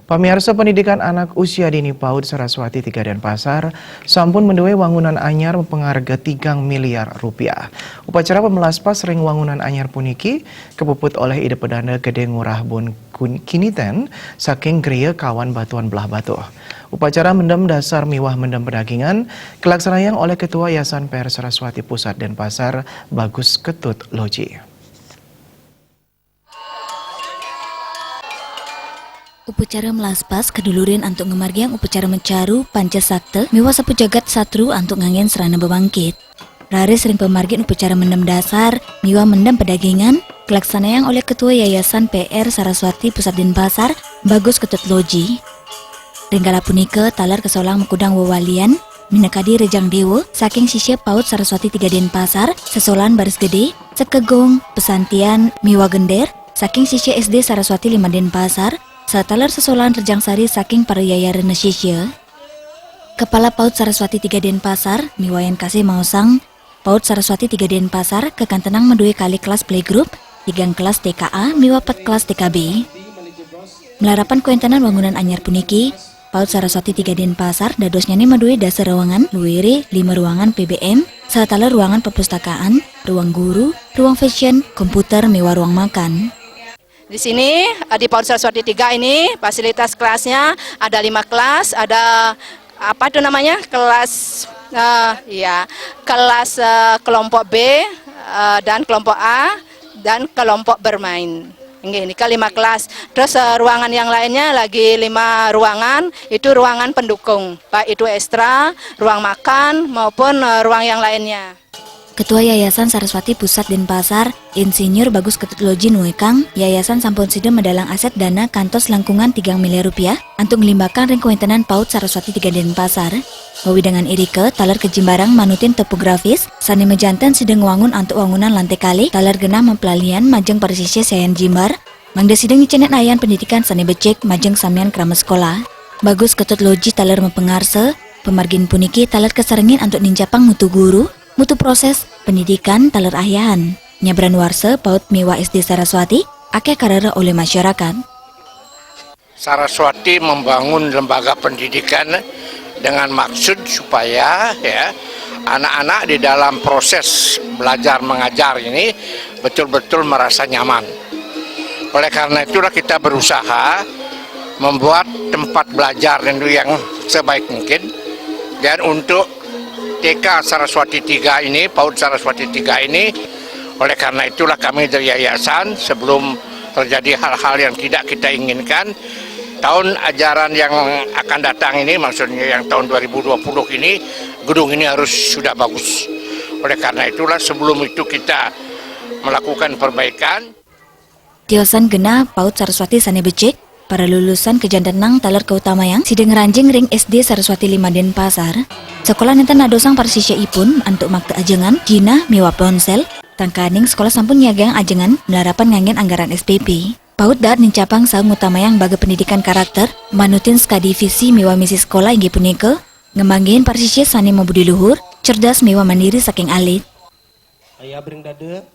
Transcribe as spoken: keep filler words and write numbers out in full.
Pamiarsa, pendidikan anak usia dini PAUD Saraswati tiga Denpasar sampun menduwe wangunan anyar mapangarga tigang miliar rupiah. Upacara pemelaspas ring wangunan anyar puniki kapuput oleh Ida Pedanda Gede Ngurah Bun Kun-, Kiniten saking griya kawan Batuan Belah Batuh. Upacara mendem dasar miwah mendem pedagingan kalaksanayang oleh Ketua Yayasan P R Saraswati Pusat Denpasar, Bagus Ketut Loji. Upacara melaspas kadulurin antuk ngamargiang upacara macaru, panca sakta, miwah sapu jagat satru antuk nganggen srana bebangkit. Raris ring pamargin upacara mendem dasar miwah mendem pedagingan, kalaksanayang oleh Ketua Yayasan P R Saraswati Pusat Denpasar, Bagus Ketut Loji. Ring kala punika taler kasolang makudang wewalian, minakadi Rejang Dewa saking sisya PAUD Saraswati tiga Denpasar, sesolahan Baris Gede, Sekegong, Pesantian, miwah Gender saking sisya S D Saraswati lima Denpasar, sataler sesolahan Rejang Sari saking para yaya rena sisya. Kepala PAUD Saraswati tiga Denpasar, miwah Yan Kasih maosang, PAUD Saraswati tiga Denpasar kakantenang maduwe kalih kelas playgroup, tigang kelas T K A miwah pat kelas T K B. Malarapan kawentenan wangunan anyar puniki, PAUD Saraswati tiga Denpasar dadosnyane maduwe dasa ruangan, luire lima ruangan P B M, sataler ruangan perpustakaan, ruang guru, ruang fashion, komputer, miwah ruang makan. Di sini, eh, di PAUD Saraswati tiga ini, fasilitas kelasnya ada lima kelas, ada apa itu namanya, kelas, eh, ya, kelas, eh, kelompok B, eh, dan kelompok A, dan kelompok bermain. Nggih, ini kelima kelas. Terus, eh, ruangan yang lainnya lagi lima ruangan, itu ruangan pendukung, baik itu ekstra, ruang makan, maupun, eh, ruang yang lainnya. Ketua Yayasan Saraswati Pusat Denpasar, Insinyur Bagus Ketut Loji nuekang, yayasan sampun sida medalang aset dana kantos langkungan tigang miliar rupiah antuk nglimbakang ring kawentenan PAUD Saraswati tiga Denpasar. Wewidangan irika taler kajimbarang manutin topografis sane majanten sida ngwangun antuk wangunan lantai kalih taler genah mapalalihan majeng para sisya sayan jimbar, mangda sida ngicenin ayan pendidikan sane becik majeng samian krama sekolah. Bagus Ketut Loji taler mapangarsa, pamargin puniki taler kasarengin antuk nincapang mutu guru, mutu proses pendidikan taler ahiahan. Nyabran warsa, PAUD miwah S D Saraswati akeh karereh olih masyarakat. Saraswati membangun lembaga pendidikan dengan maksud supaya, ya, anak-anak di dalam proses belajar mengajar ini betul-betul merasa nyaman. Oleh karena itulah kita berusaha membuat tempat belajar itu yang sebaik mungkin. Dan untuk T K Saraswati tiga ini, PAUD Saraswati tiga ini, oleh karena itulah kami dari yayasan, sebelum terjadi hal-hal yang tidak kita inginkan, tahun ajaran yang akan datang ini, maksudnya yang tahun dua ribu dua puluh ini, gedung ini harus sudah bagus. Oleh karena itulah sebelum itu kita melakukan perbaikan. Tiosan genah PAUD Saraswati sane becik, para lulusan kajantenang taler kautamayang sida ngranjing ring S D Saraswati lima Denpasar. Sekolah nenten nadosang para sisya ipun antuk makta ajengan, jinah miwah ponsel, tangkaning sekolah sampun nyiagang ajengan malarapan nganggen anggaran S P P. PAUD daat nincapang saha ngutamayang baga pendidikan karakter, manutin sakadi visi miwah misi sekolah inggih punika, ngemanggihin para sisya sane mabudi luhur, cerdas miwah mandiri saking alit. Ayah bring dada.